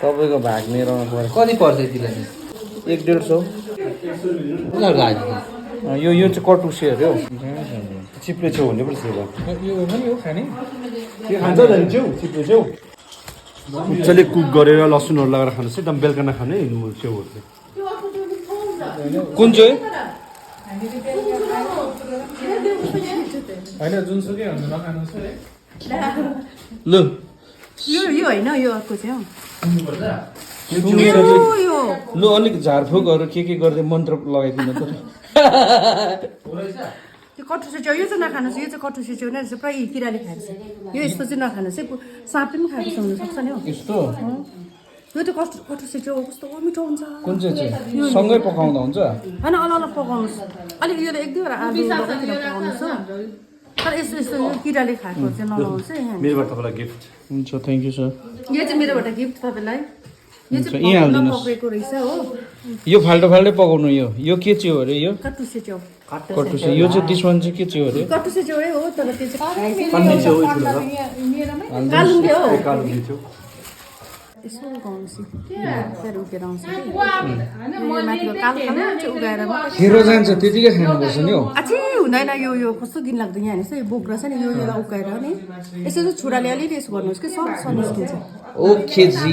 तपाईँको भाग मेरोमा पर्यो कति पर्छ यतिलाई 1-150 यो चाहिँ कटुसे अरे हौ चिप्ले छेउ हुने पर्छ यो यो पनि हो खाने के खान्छ नि छेउ चिप्ले छेउ मजाले कुक गरेर लसुनहरू लगाएर खानुहोस् एकदम बेलुका नखाने छेउहरू चाहिँ कुन चाहिँ होइन जुनसुकै हुन्छ नखानुहोस् है लु यो होइन यो अर्को चाहिँ लु अलिक झारफुकहरू के गर्दै मन्त्र लगाइदिनु त त्यो कटुसे च्याउ यो चाहिँ नखानुहोस् यो चाहिँ कटुसे च्याउ नै रहेछ पुरा किराले खाएको छ यो यस्तो चाहिँ नखानुहोस् है साँपले पनि खाएको छ हुनसक्छ नि हौ यस्तो यो त कटुसे च्याउ कस्तो मिठो हुन्छ कुन चाहिँ सँगै पकाउँदा हुन्छ होइन अलग पकाउनुहोस् अलिक यो 1-2 आलु लगाइकन पकाउनुहोस् हो तर यस्तो यस्तो यो किराले खाएको चाहिँ नलाउनुहोस् है मेरोबाट तपाईँलाई गिफ्ट हुन्छ थ्याङ्क यू सर यो चाहिँ मेरोबाट गिफ्ट तपाईँलाई यो यहीँ चाहिँ हालिदिनुहोस्। पकाएको रहेछ हो यो फाल्टो पकाउनु यो के चाहिँ हो अरे यो कटुसे च्याउ कटुसे यो चाहिँ दिसवन चाहिँ के चाहिँ हो अरे कटुसे च्याउ हो तर त्यो चाहिँ पन्नी छेउ कालुङ्गे हो कालो छेउ यसो उगाउनुहोस् फेरि उठेर आउँछ कि माथिको कालो कालो चाहिँ उगाएर खेरो जान्छ त्यतिकै खानुपर्छ नि हौ अझै हुँदैन यो कस्तो घिन लाग्दो यहाँ हेर्नुहोस् यो बोक्रा छ नि यो उकाएर नि यसो चाहिँ छुराले अलिअलि यसो गर्नुहोस् कि सब निस्किन्छ ओके जी